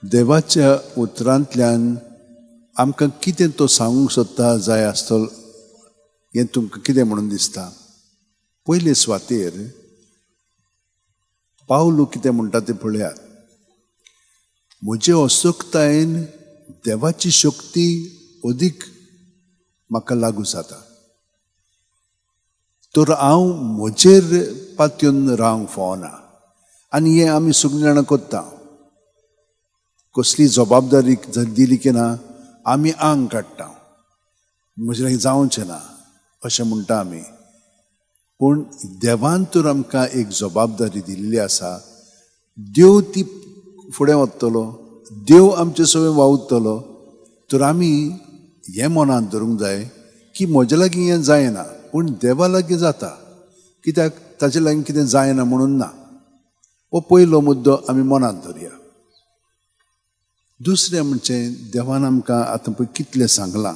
देवाच्या उतरांतल्यान आमकां कितें तो सांगूंक सोदता जाय आसतलो हें तुमकां कितें म्हणून दिसता? पयले सुवातेर पावलू कितें म्हणटा तें पळयात. म्हजे असक्तायेन देवाची शक्ती अदीक म्हाका लागू जाता, तर हांव म्हजेर पातयेवन रावंक फावना. आनी हें आमी सगळीं जाणां करता. कसली जबाबदारी जर दिली की ना आमी आंग काडटा, म्हजे लागीं जावचें ना अशें म्हणटा आमी. पूण देवान तर आमकां एक जबाबदारी दिल्ली आसा. देव ती फुडें वतलो, देव आमचे सगळें वावुरतलो. तर आमी हें मनांत धरूंक जाय की म्हजे लागीं हें जायना पूण देवा लागीं जाता. कित्याक ताचे लागीं कितें जायना म्हणून ना. हो पयलो मुद्दो आमी मनांत धरया. दुसरें म्हणजे देवान आमकां आतां पळय कितलें सांगलां.